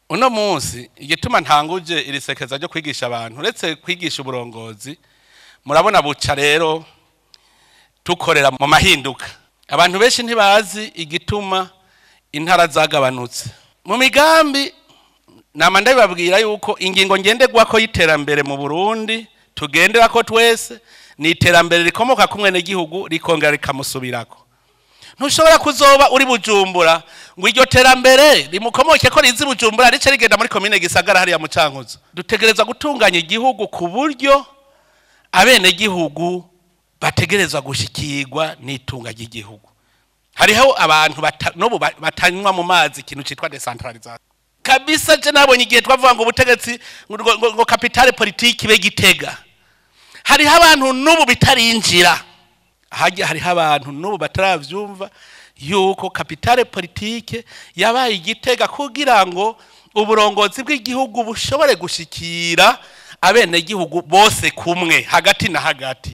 Uno munsi igituma ntanguje iri sekeza ryo kwigisha abantu, uretse kwigisha uburongozi, murabona buca rero tukorera mu mahinduka. Abantu benshi ntibazi igituma intara zagabanutse. Mu migambi nama ndabibabwira yuko ingingo ngenderwako y'iterambere mu Burundi tugendera ko twese ni iterambere rikomoka ku mwenegihugu rikongera rikamusubirako. Ntushobora kuzoba uri Bujumbura ngo iryo terambere rimukomoke ko rizi Bujumbura rice rigenda muri komine Gisagara hariya mu Cankuzo. Dutegereza gutunganya igihugu ku buryo abenegihugu bategerezwa gushikirwa n'itunga ry'igihugu. Hariho abantu n'ubu batanywa mu mazi ikintu citwa decentralisation. Kabisa je nabonye igihe twavuga ngo ubutegetsi ngo capitale politique ibe Gitega. Hariho abantu n'ubu bitarinjira. Hajya hariho abantu n'ubu bataravyumva yuko capitale politique yabaye Igitega kugira ngo uburongozi bw'igihugu bushobore gushikira abenegihugu bose kumwe hagati na hagati.